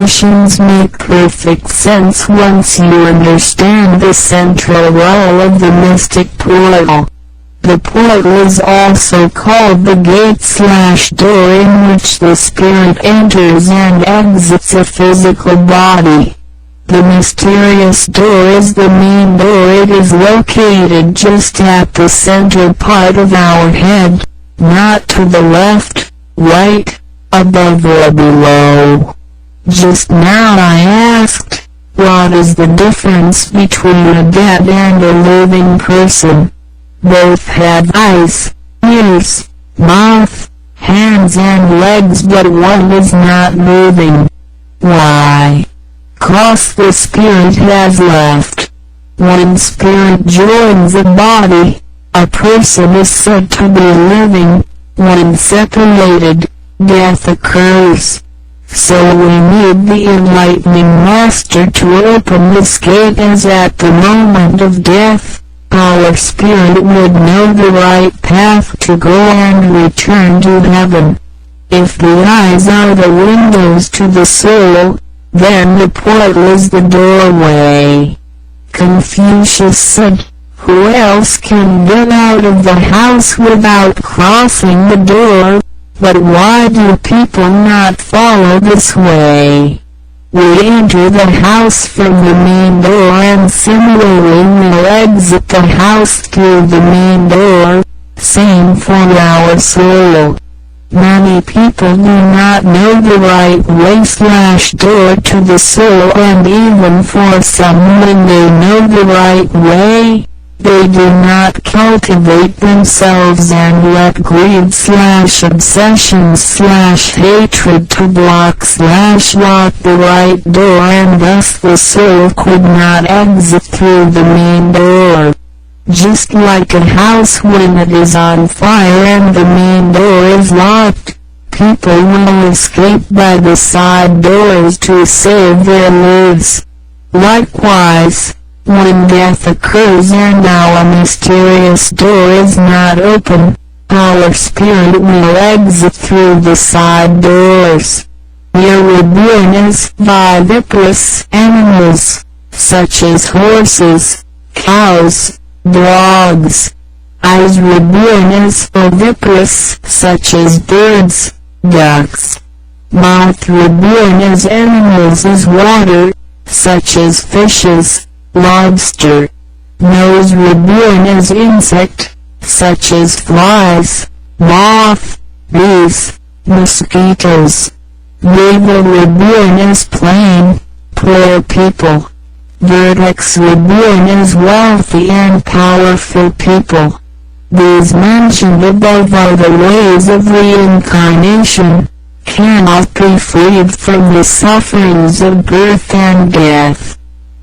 Definitions make perfect sense once you understand the central role of the mystic portal. The portal is also called the gate/door in which the spirit enters and exits a physical body. The mysterious door is the main door. It is located just at the center part of our head, not to the left, right, above or below. Just now I asked, "What is the difference between a dead and a living person?" Both have eyes, ears, mouth, hands and legs, but one is not moving. Why? 'Cause the spirit has left. When spirit joins a body, a person is said to be living. When separated, death occurs. So we need the enlightening master to open this gate, as at the moment of death, our spirit would know the right path to go and return to heaven. If the eyes are the windows to the soul, then the portal is the doorway. Confucius said, "Who else can get out of the house without crossing the door?" But why do people not follow this way? We enter the house from the main door and similarly we exit the house through the main door. Same for our soul. Many people do not know the right way/door to the soul, and even for some, when they know the right way, they do not cultivate themselves and let greed/obsession/hatred to block/lock the right door, and thus the soul could not exit through the main door. Just like a house when it is on fire and the main door is locked, people will escape by the side doors to save their lives. Likewise, when death occurs and our mysterious door is not open, our spirit will exit through the side doors. We are reborn as viviparous animals, such as horses, cows, dogs. Eyes reborn as oviparous, such as birds, ducks. Mouth reborn as animals as water, such as fishes, lobster. Nose reborn as insect, such as flies, moth, bees, mosquitoes. Navel reborn as plain, poor people. Vertex reborn as wealthy and powerful people. These mentioned above are the ways of reincarnation, cannot be freed from the sufferings of birth and death.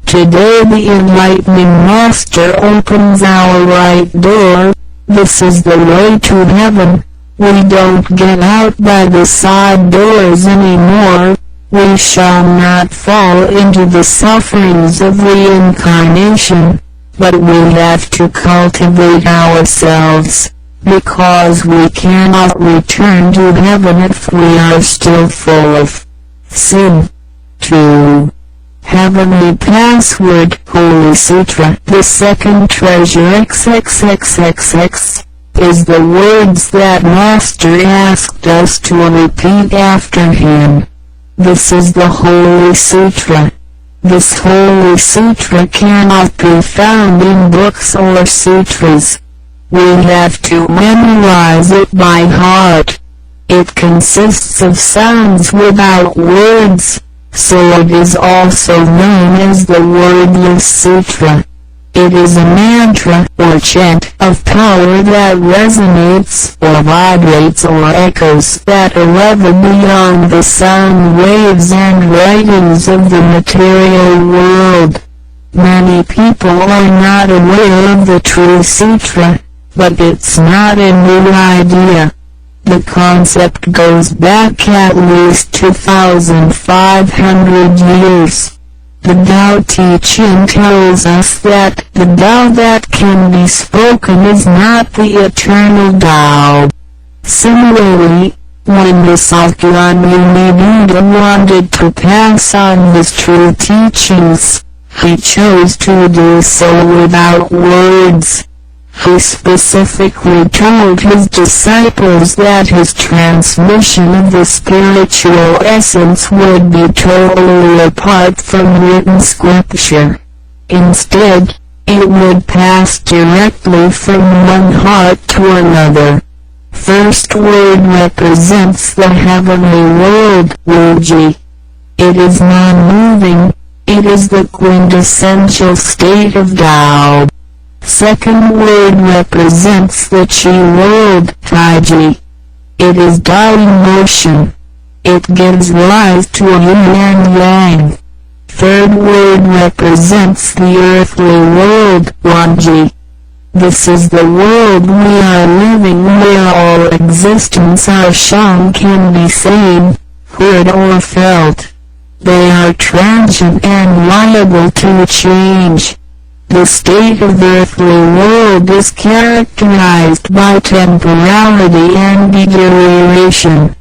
Today the enlightening master opens our right door. This is the way to heaven. We don't get out by the side doors anymore. We shall not fall into the sufferings of reincarnation, but we have to cultivate ourselves, because we cannot return to heaven if we are still full of sin. 2. Heavenly Password, Holy Sutra. The second treasure XXXXX is the words that Master asked us to repeat after him. This is the Holy Sutra. This Holy Sutra cannot be found in books or sutras. We have to memorize it by heart. It consists of sounds without words, so it is also known as the Wordless Sutra. It is a mantra, or chant, of power that resonates, or vibrates or echoes at a level beyond the sound waves and writings of the material world. Many people are not aware of the true sutra, but it's not a new idea. The concept goes back at least 2,500 years. The Tao Te Ching tells us that the Tao that can be spoken is not the eternal Tao. Similarly, When the Sakyamuni Buddha wanted to pass on his true teachings, he chose to do so without words. He specifically told his disciples that his transmission of the spiritual essence would be totally apart from written scripture. Instead, it would pass directly from one heart to another. First word represents the heavenly world, Wuji. It is non-moving, it is the quintessential state of Tao. Second word represents the Qi world, Taiji. It is Tao in motion. It gives rise to yin and yang. Third word represents the earthly world, Wanji. This is the world we are living where all existence are shown can be seen, heard or felt. They are transient and liable to change. The state of earthly world is characterized by temporality and deterioration,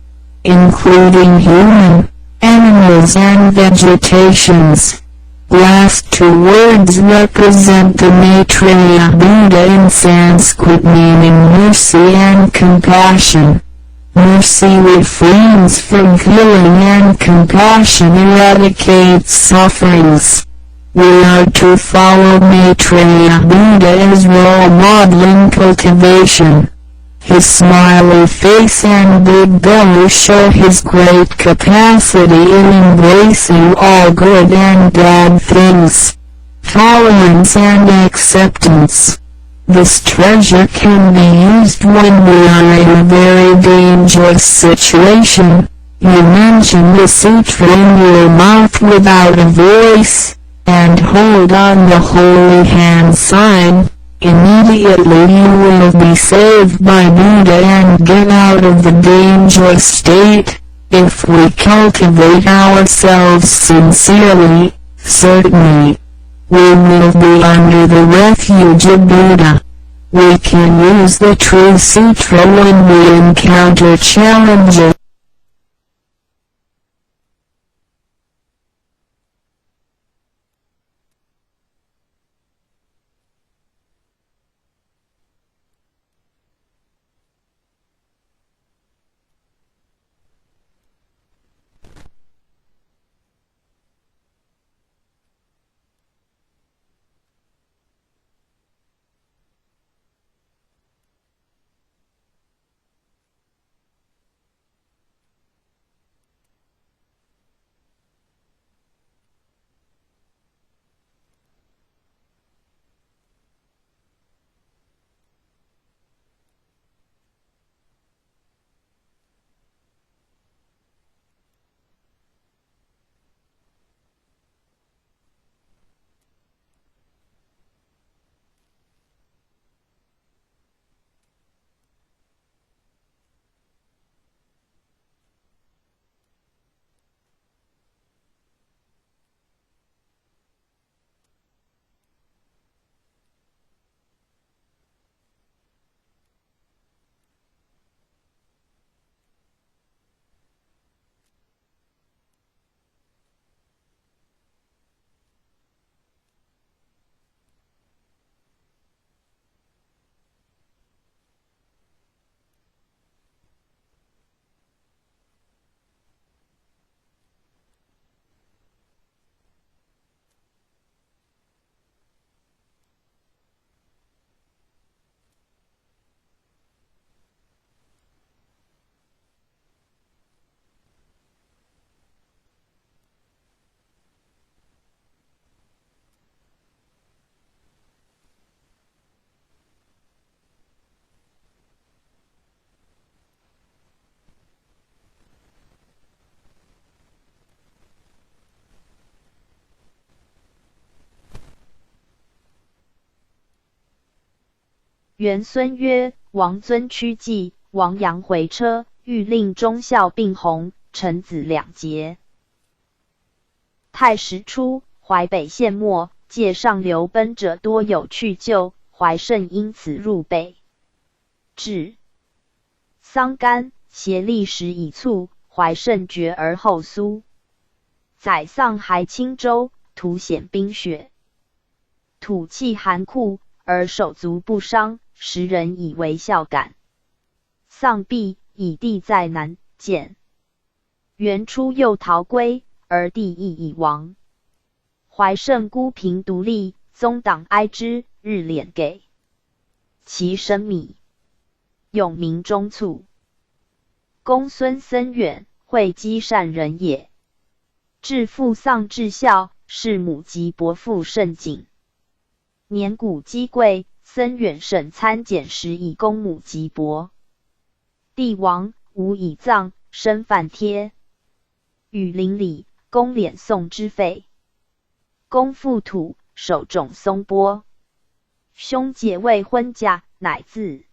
including human, animals and vegetations. Last two words represent the Maitreya Buddha in Sanskrit, meaning mercy and compassion. Mercy refrains from killing and compassion eradicates sufferings. We are to follow Maitreya Buddha as role model in cultivation. His smiley face and big belly show his great capacity in embracing all good and bad things. Tolerance and acceptance. This treasure can be used when we are in a very dangerous situation. You mention the sutra in your mouth without a voice, and hold on the holy hand sign. Immediately you will be saved by Buddha and get out of the dangerous state. If we cultivate ourselves sincerely, certainly, we will be under the refuge of Buddha. We can use the true sutra when we encounter challenges. 元孙曰：王尊屈纪，王阳回车，欲令忠孝并弘，臣子两节。太始初，淮北县没，界上流奔者多有去就，怀慎因此入北。至桑干，协力时以卒，怀胜绝而后苏。宰丧还青州，土险冰雪，土气寒酷，而手足不伤，时人以为孝感。丧毕，以弟在南见。元初又逃归，而弟亦已亡。怀胜孤贫独立，宗党哀之，日敛给其生米。永明中卒。公孙森远，会稽善人也。至父丧至孝，事母及伯父甚谨。年古积贵，森远审参检时以公母及伯。帝王无以葬，身犯贴。与邻里公敛送之费。公父土，手种松柏。兄姐未婚嫁，乃自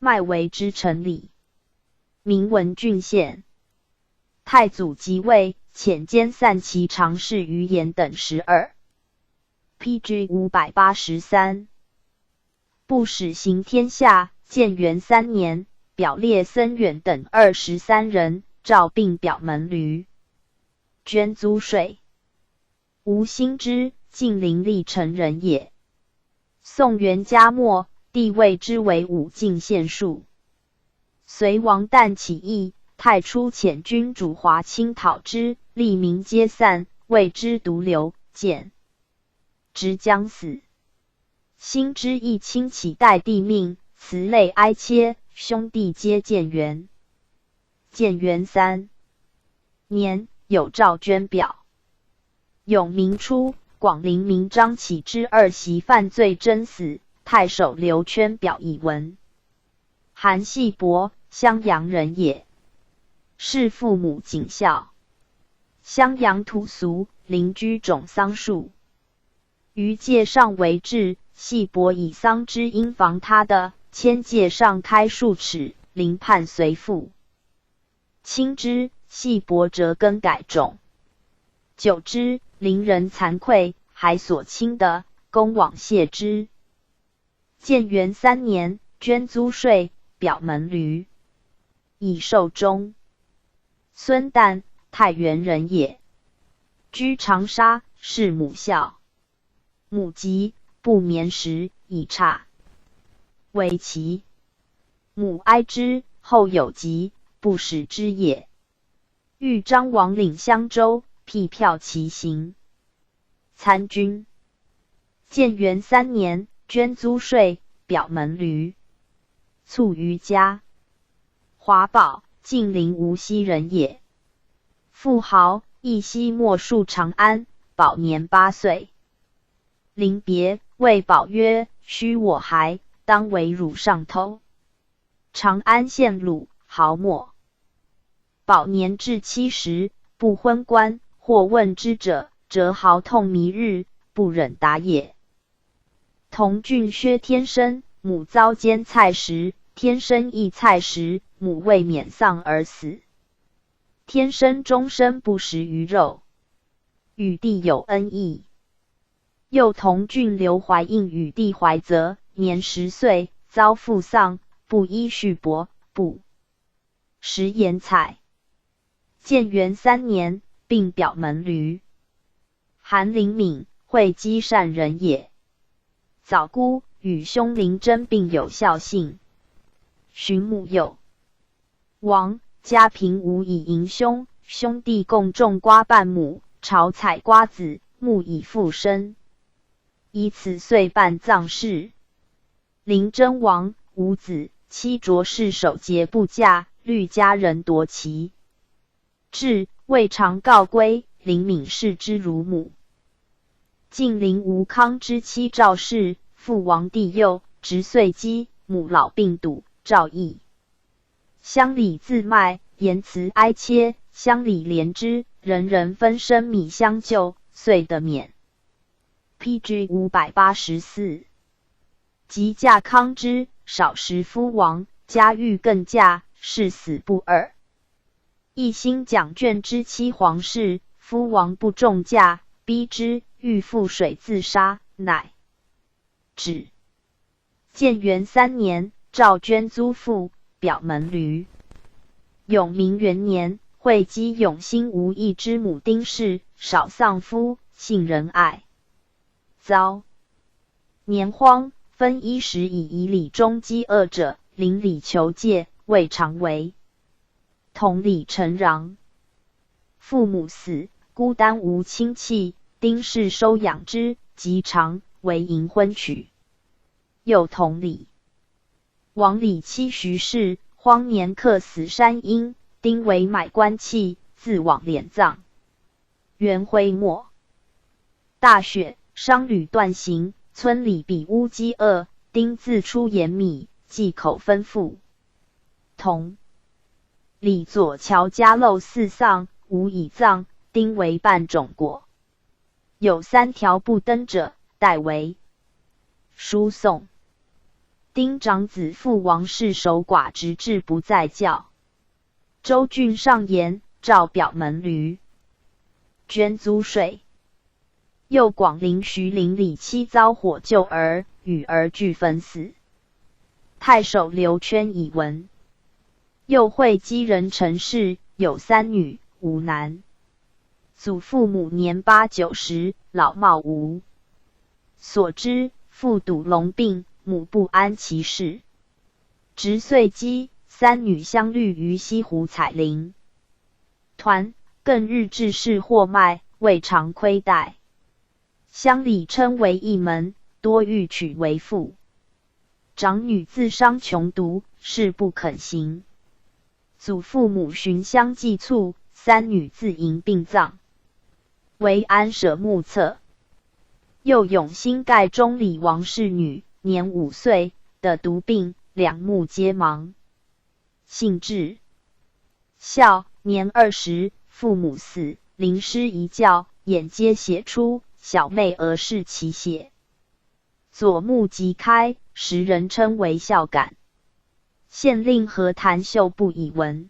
卖为之成礼。名文郡县。太祖即位，遣监散骑常侍于衍等12。P.G. 583。不使行天下，建元三年，表列森远等23人，诏并表门闾，捐租税。吴兴之，晋陵历城人也。宋元嘉末，帝位之为武进县庶。隋王旦起义，太初遣军主华清讨之，吏民皆散，为之独留，见直将死。兴之亦亲起代帝命，辞泪哀切，兄弟皆建元。建元3年，有诏捐表。永明初，广陵民张启之二媳犯罪贞死，太守刘圈表以闻。韩系伯，襄阳人也。事父母谨孝。襄阳土俗，邻居种桑树，于界上为治。系伯以桑枝因防他的，迁界上开数尺，邻畔随复。亲之，系伯折根改种。久之，邻人惭愧，还所亲的，公往谢之。建元三年，捐租税，表门闾，以寿终。孙旦，太原人也，居长沙，事母孝。母疾，不眠时，以差为其。母哀之，后有疾，不使之也。豫章王领襄州，辟骠骑行，参军。建元三年，捐租税，表门闾，卒于家。华宝，晋陵无锡人也。富豪，义熙末戍长安，宝年8岁。临别，谓宝曰：“须我还，当为汝上头。”长安县鲁豪没。宝年至70，不婚冠，或问之者，辄嚎痛弥日，不忍答也。同郡薛天生，母遭奸菜食，天生亦菜食，母未免丧而死。天生终身不食鱼肉，与弟有恩义。又同郡刘怀应与弟怀泽，年10岁，遭父丧，不衣絮帛，不食盐菜。建元三年，并表门闾。韩灵敏，会稽善人也。早孤，与兄林真并有孝信。荀母幼亡，家贫无以迎兄，兄弟共种瓜半亩，朝采瓜子，暮以复生。以此岁办葬事。林真亡，无子，妻卓氏守节不嫁，虑家人夺其志，未尝告归。林敏视之如母。晋陵吴康之妻赵氏，父亡弟幼，侄岁饥，母老病笃，赵义乡里自卖，言辞哀切，乡里怜之，人人分生米相救，遂得免。P.G. 584。及嫁康之，少时夫亡，家欲更嫁，誓死不贰。一心蒋卷之妻黄氏，夫亡不重嫁，逼之欲赴水自杀，乃止。建元三年，诏捐租赋，表门闾。永明元年，会稽永兴吴懿之母丁氏，少丧夫，性仁爱。遭年荒，分衣食以以里中饥饿者，邻里求借，未尝为。同里陈穰，父母死，孤单无亲戚，丁氏收养之，及长，为淫婚娶。又同里王李妻徐氏，荒年客死山阴，丁为买棺器，自往敛葬。元徽末，大雪，商旅断行，村里比屋饥饿，丁自出盐米，计口分付。同里左桥家漏四丧，无以葬，丁为半种果。有三条不登者，代为输送。丁长子父王氏守寡，直至不再教。州郡上言，诏表门闾捐租税。右广陵徐陵里妻遭火救儿，与儿俱焚死。太守刘圈以闻。又会稽人陈氏，有三女五男。祖父母年八九十，老貌无所知，父笃聋病，母不谙其事。值岁饥，三女相虑于西湖采菱团，更日置市货卖，未尝亏待。乡里称为义门，多欲娶为妇。长女自伤穷独，誓不肯行。祖父母寻相祭卒，三女自迎殡葬，为安舍墓侧。又永兴盖中里王氏女，年5岁，得毒病，两目皆盲。姓智孝，年20，父母死，临师遗教，眼皆血出，小妹而视其血，左目即开，时人称为孝感。县令何谭秀不以闻。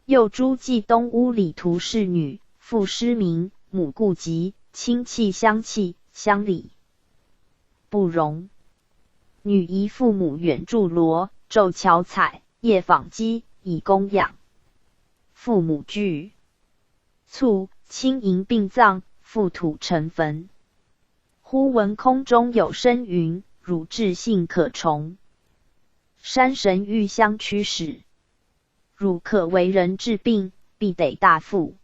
又诸暨东屋里涂氏女，父失明，母故疾，亲戚相弃，乡里不容。女遗父母远住罗，昼樵采，夜纺机，以供养。父母俱卒，亲迎殡葬，覆土成坟。忽闻空中有声云：“汝志信可崇。山神欲相驱使，汝可为人治病，必得大富。”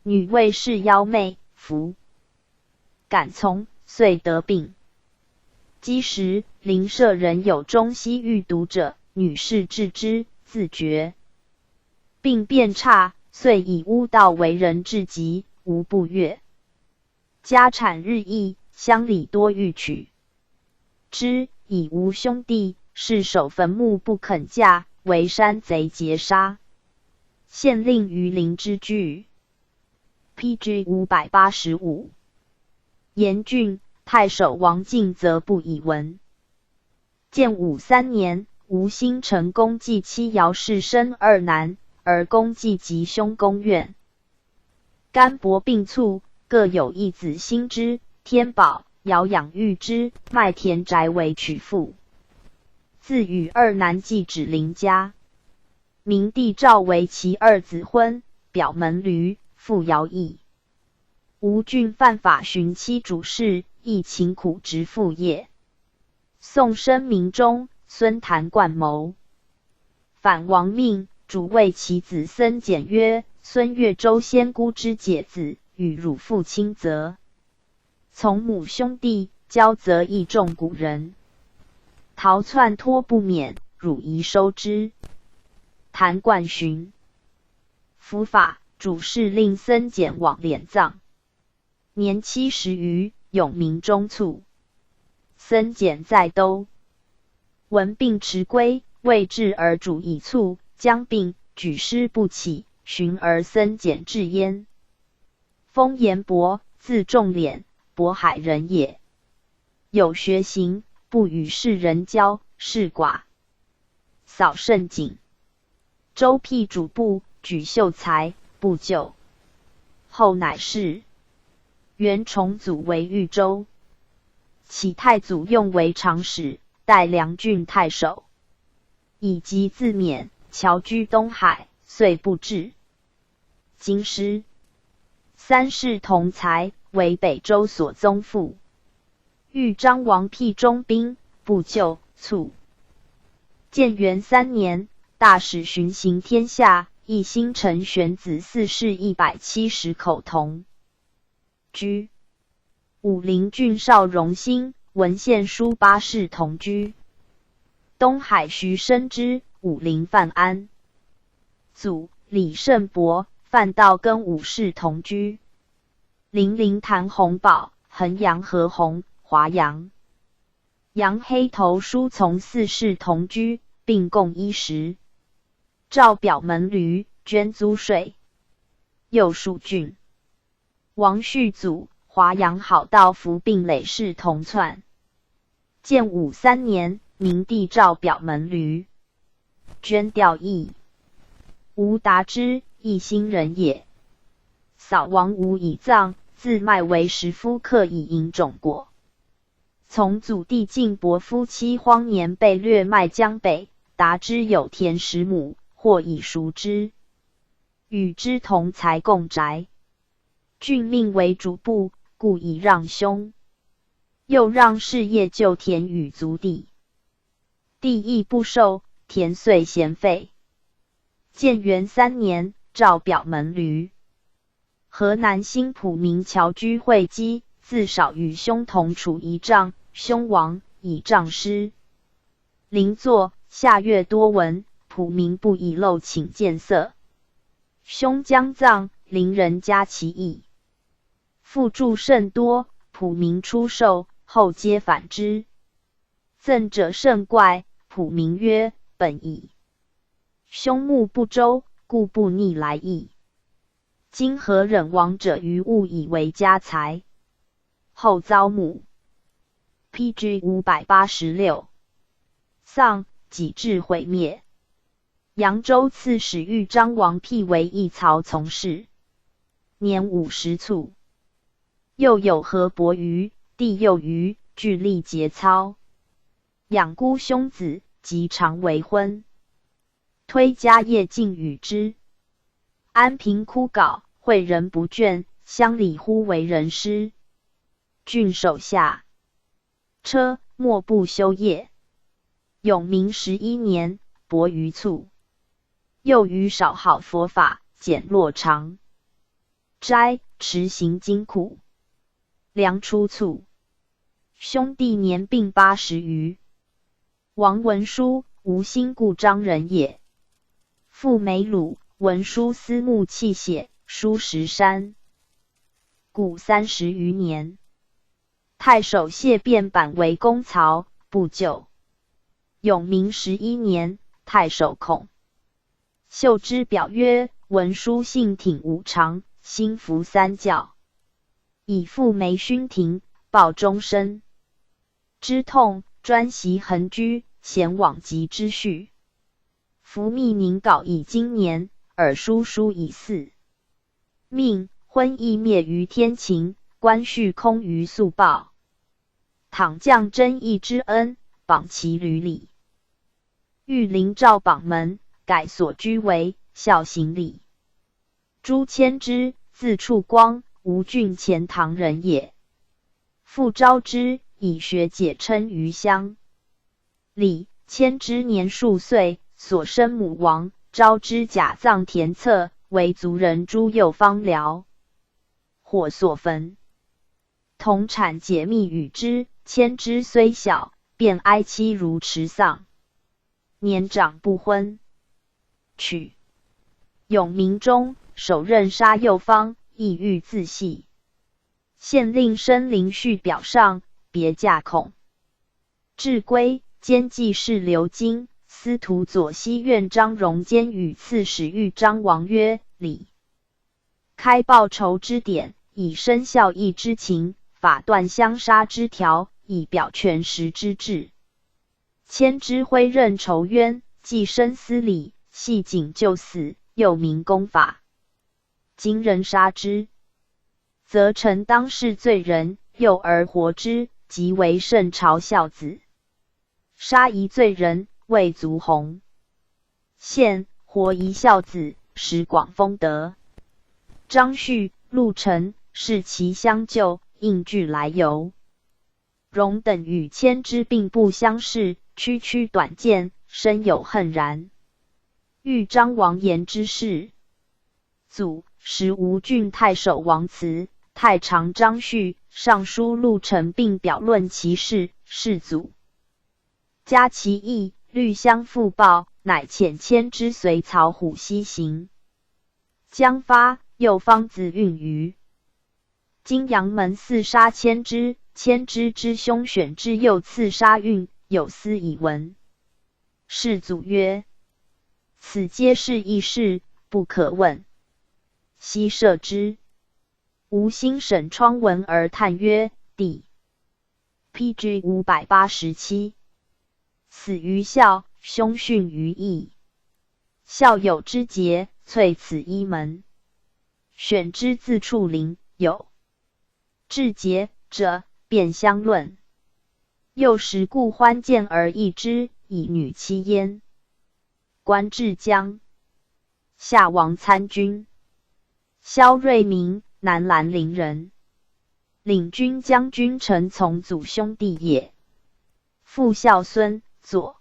女谓是妖媚，服敢从，遂得病。积时，邻舍人有中西欲毒者，女士治之，自觉病变差，遂以巫道为人治疾，无不悦。家产日益，乡里多欲娶之，以无兄弟，是守坟墓不肯嫁，为山贼劫杀。县令于林之惧。P.G. 585。严峻太守王敬则不以闻。建武三年，吴兴成公继妻姚氏生二男，而公继及兄公怨。甘伯病卒，各有一子兴之、天宝，姚养育之，卖田宅为娶妇。自与二男继止林家。明帝诏为其二子婚，表门闾，复徭役。吴郡犯法寻妻主事，亦勤苦职副业。宋申明中，孙谭贯谋反王命，主谓其子孙简曰：“孙越州仙姑之解子，与汝父亲则从母兄弟，交则亦重古人。逃窜脱不免，汝宜收之。”谭冠寻伏法，主事令僧简往敛葬。年70余，永明中卒。僧简在都，闻病迟归，未至而主已卒，将病，举尸不起，寻而僧简至焉。封延伯，字仲敛，渤海人也。有学行，不与世人交，是寡。扫甚谨。周辟主簿，举秀才，不就。后乃是元崇祖为豫州，启太祖用为长史，代梁郡太守，以及自勉，侨居东海，遂不至京师。三世同才，为北周所宗附。豫章王辟中兵，不救，卒。建元三年，大使巡行天下，一新城玄子四世170口同居。武陵郡邵荣兴，文献书八世同居。东海徐申之，武陵范安祖李胜伯，范道根五世同居。零陵谭洪宝，衡阳何洪，华阳杨黑头书从四世同居，并共衣食。赵表门驴捐租税。右庶郡王旭祖，华阳好道福并累世同窜。建武三年，明帝诏表门驴捐调役。吴达之，义兴人也。扫王无以葬，自卖为食夫客以营种果。从祖弟晋伯夫妻荒年被掠卖江北，达之有田10亩，或以赎之，与之同财共宅。郡命为主簿，故以让兄。又让事业旧田与族弟，弟亦不受，田遂闲废。建元三年，诏表门闾。河南新浦名侨居会稽，自少与兄同处一帐，兄亡，以帐师。邻坐，下月多闻，浦民不以漏请见色。兄将葬，邻人加其役，赋助甚多，浦民出售，后皆反之。赠者甚怪，浦民曰：“本以兄目不周，故不逆来意。今何忍亡者于物以为家财？”后遭母。P.G. 586，丧，己至毁灭。扬州刺史豫章王辟为议曹从事，年50卒。又有何伯瑜、弟幼瑜，具立节操，养孤兄子，及常为婚，推家业尽与之。安平枯槁，诲人不倦，乡里呼为人师。郡守下车，莫不修业。永明11年，伯瑜卒。又于少好佛法，简落长斋，持行经苦，梁初卒。兄弟年并80余。王文书，吴兴故章人也。父梅鲁，文书思慕气血，书石山，古30余年。太守谢变版为公曹，不久。永明十一年，太守孔秀之表曰：“文书性挺五常，心服三教，以父梅勋庭，报终身之痛，专习横居，咸往极之序。福密宁稿以经年，尔书书以嗣命，昏亦灭于天晴，官序空于速报。倘降真义之恩，榜其履礼。御林诏榜门，改所居为孝行礼。”朱谦之，字处光，吴郡钱塘人也。父昭之，以学解称于乡里。谦之年数岁，所生母亡，昭之假葬田侧，为族人朱右方僚火所焚。同产解密与之，谦之虽小，便哀妻如持丧。年长不婚。娶。永明中，首任杀右方，意欲自系。县令申林续表上，别驾孔志归兼记事刘金司徒左西院张荣坚与刺史豫章王曰：“礼开报仇之典，以申孝义之情；法断相杀之条，以表全实之志。谦之挥任仇冤，既深思礼，系谨就死，又明公法。今人杀之，则臣当是罪人；幼而活之，即为圣朝孝子。杀一罪人，未足弘。宪，活一孝子，实广丰德。张旭、陆沉视其相救，应具来由。荣等与谦之并不相识，区区短见，深有恨然。豫章王言之事，祖时吴郡太守王慈、太常张旭、尚书陆沉并表论其事，世祖嘉其意，虑相复报，乃遣谦之随曹虎西行。将发，又方子运于金阳门刺杀谦之，谦之之兄选之又刺杀运，有司以闻。世祖曰：“此皆是义事，不可问。”悉赦之。吴兴沈窗闻而叹曰：“帝 P.G. 587，死于孝，兄殉于义。孝友之节，萃此一门。选之自处陵，有志节者，便相论。幼时故欢见而异之，以女妻焉。官至江夏王参军。萧睿明，南兰陵人，领军将军陈从祖兄弟也。父孝孙，左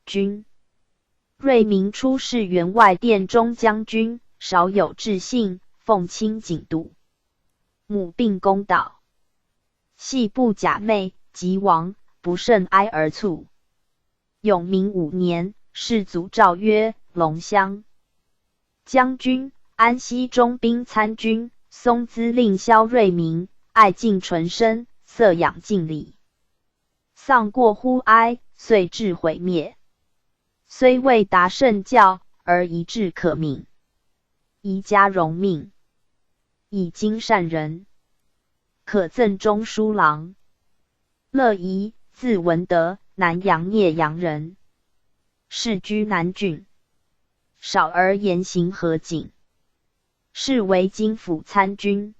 军。睿明初仕员外殿中将军，少有志信，奉亲警笃。母病公倒，系不假寐，即亡，不胜哀而卒。永明五年，世祖诏曰：龙骧将军、安西中兵参军、松滋令萧睿明，爱敬纯身，色养敬礼。丧过乎哀，遂致毁灭。虽未达圣教，而一志可悯。宜加荣命，以经善人，可赠中书郎。乐仪，字文德，南阳涅阳人，世居南郡。少儿言行和谨，是为京府参军。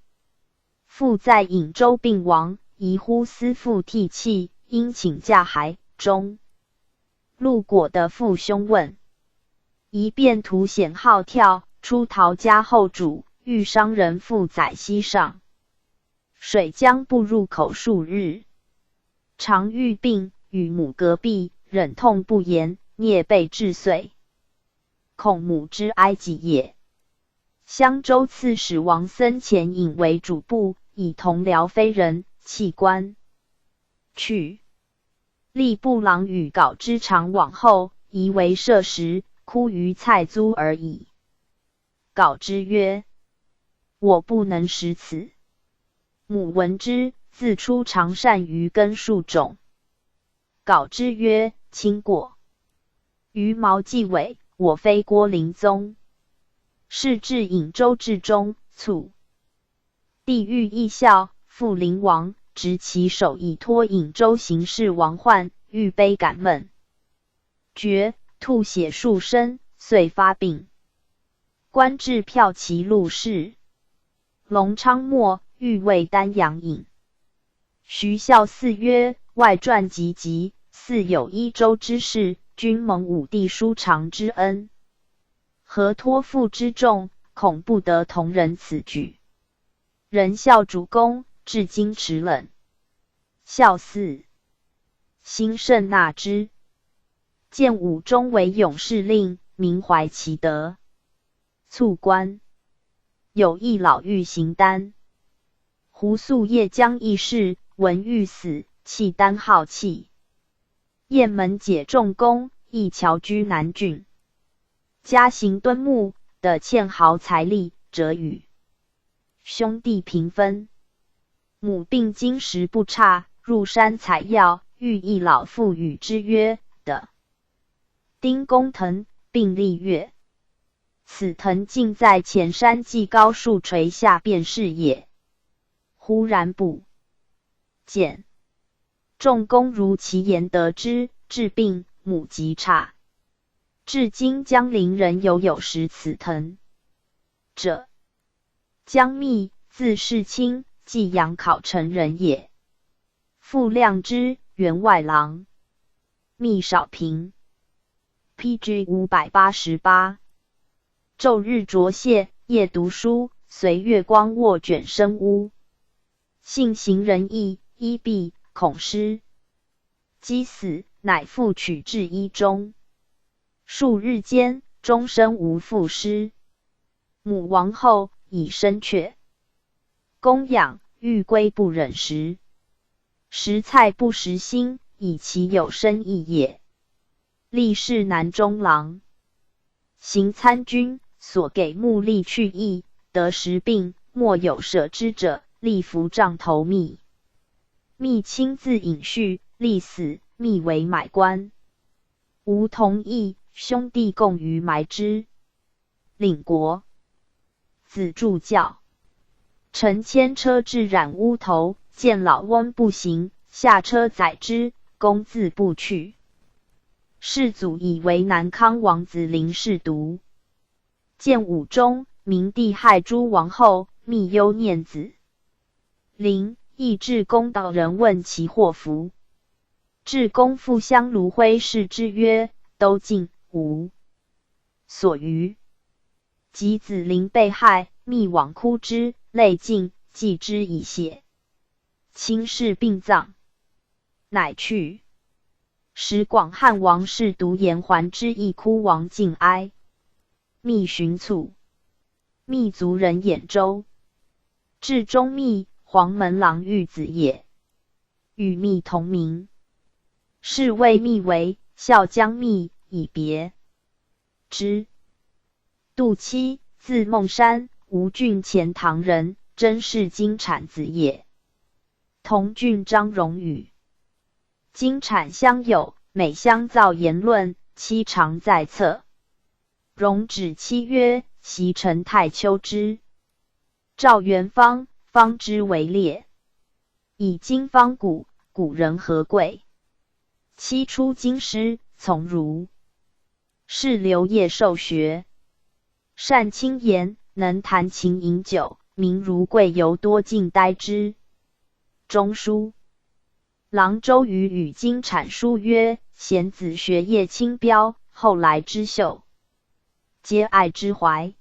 父在颍州病亡，遗呼思父涕泣，因请驾骸中。路果的父兄问，一便图险好跳，出逃家后主，遇商人负载溪上，水将不入口数日，常遇病，与母隔壁，忍痛不言，啮背至岁，恐母之哀极也。襄州刺史王森前引为主簿，以同僚非人，弃官去。吏部郎与稿之常往后，疑为设食，枯于菜租而已。稿之曰：“我不能食此。”母闻之，自出常善于根数种。稿之曰：“卿过于毛季伟，我非郭林宗。”是至颍州治中，卒。帝欲议孝，复灵王。执其手以托颍州行事王焕，欲悲感闷绝，吐血数升，遂发病。官至骠骑录事。隆昌末，欲为丹阳尹。徐孝嗣曰：“外传及集，似有一州之事，君蒙武帝叔长之恩，何托付之重，恐不得同人此举。仁孝主公。”至今齿冷，孝嗣心甚纳之。建武中为勇士令，民怀其德。卒官有一老欲行丹，胡素夜将议事，闻欲死，弃丹好气。雁门解仲弓，亦侨居南郡，家行敦睦的欠豪财力，者与兄弟平分。母病经时不差，入山采药，遇一老妇与之曰：“的丁公藤，病历月。此藤竟在前山际高树垂下便是也。”忽然不见。仲弓如其言得之，治病，母极差。至今江陵人犹有食此藤者。江密，字世卿。济阳考城人也，父亮之，员外郎。密少平， P.G. 588。昼日啄蟹，夜读书，随月光卧卷生屋。性行仁义，衣敝恐失。积死，乃复取至一中。数日间，终身无复失。母亡后，以身阙供养，欲归不忍食。食菜不食腥，以其有身意也。历仕南中郎，行参军，所给募吏去役，得时病，莫有舍之者，吏扶杖投密。密亲自引续，吏死，密为买官。吴同意，兄弟共于埋之。领国子助教。乘牵车至染污头，见老翁步行，下车载之，公自步去。世祖以为南康王子林氏独。建武中，明帝害诸王后，密忧念子林，亦至公道人问其祸福。至公复相卢辉视之曰：“都尽无所余。”及子林被害，密往哭之，泪尽，祭之以血。亲事殡葬，乃去。时广汉王氏独言还之，亦哭王敬哀。密寻卒，密族人兖州，至中密黄门郎玉子也，与密同名。是谓密为孝将密以别之。杜期，字孟山，吴郡钱塘人，甄氏金产子也。同郡张荣与金产相友，每相造言论，期常在侧。荣止期曰：“昔陈太丘之赵元方，方之为烈，以今方古，古人何贵？”期出京师，从儒。是刘业受学，善轻言，能弹琴饮酒，名如贵尤多敬呆之。中书郎周瑜与金产书曰：“贤子学业清标，后来之秀，皆爱之怀，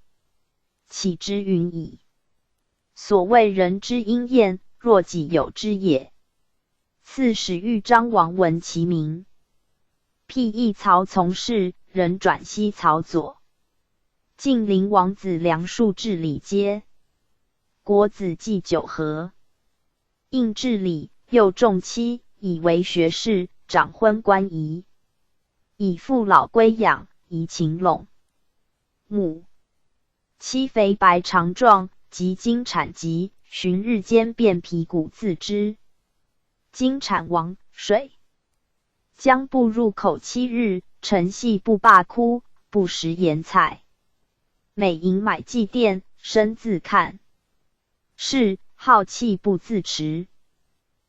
岂之云矣？所谓人之应验，若己有之也。”刺史豫章王闻其名，辟邑曹从事，人转西曹左。晋灵王子梁术治礼阶，国子祭九和，应治礼，又重妻，以为学士，长婚官仪，以父老归养，以秦陇。母妻肥白长壮，及经产疾，旬日间便皮骨自之。经产亡，水将不入口7日，晨夕不罢哭，不食盐菜。每迎买祭奠，身自看。是好气不自持。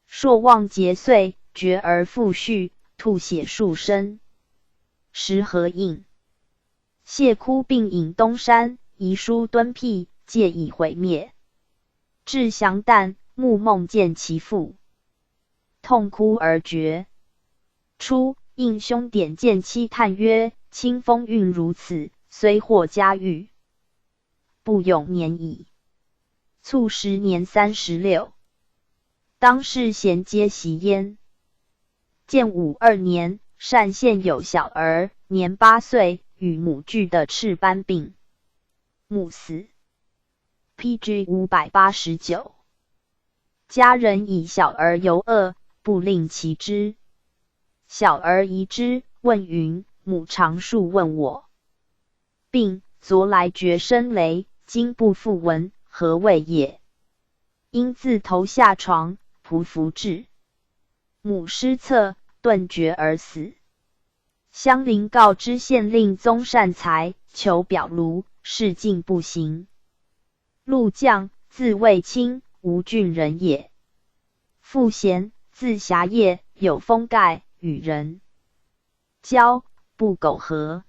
朔望节岁，绝而复续，吐血数升。时何应？谢哭并引东山，遗书敦辟，借以毁灭。至降旦，暮梦见其父，痛哭而绝。初，应兄点见妻叹曰：“卿风韵如此，虽获佳遇，不永年矣。”卒时年36。当世贤皆习焉。建武二年，单县有小儿，年8岁，与母俱得赤斑病，母死。P.G. 589。家人以小儿尤恶，不令其知。小儿疑之，问云：“母常数问我病，昨来觉声雷，今不复闻，何谓也？”因自投下床，匍匐至母尸侧，顿觉而死。乡邻告知县令宗善才，求表卢，事竟不行。陆将，字卫青，吴郡人也。父贤，字侠业，有封盖，与人交，不苟合。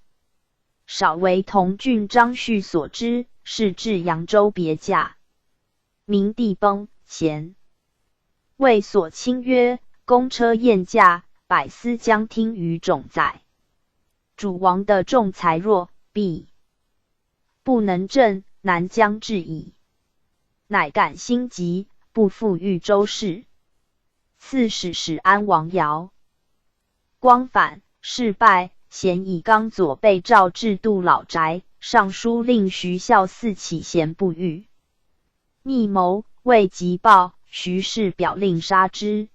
少为同郡张旭所知，是至扬州别驾。明帝崩，贤谓所卿曰：“公车宴驾，百司将听于冢宰。”主王的重才弱，必不能振，难将至矣。乃感心急，不复豫州事。刺史始安王姚光反，事败，咸以刚左被召至杜老宅，尚书令徐孝嗣起贤不遇，密谋未及报，徐氏表令杀之。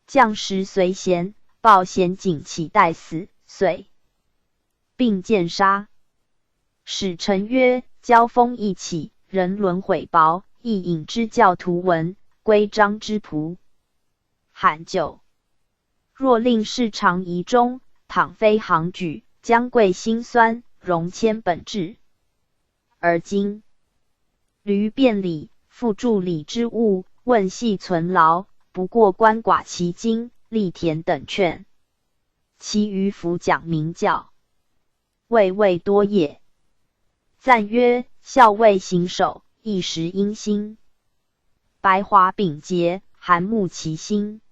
将士随贤，报贤景起待死，遂并剑杀。使臣曰：交锋一起，人伦毁薄，亦引之教徒闻，规章之仆。罕久。若令事长宜中，倘非行举，将贵心酸，荣谦本质。而今驴辩礼，复助礼之物，问系存劳，不过鳏寡其金、力田等劝，其余弗讲明教，未未多也。赞曰：校尉行首，一时因心。白华秉节，寒木其心。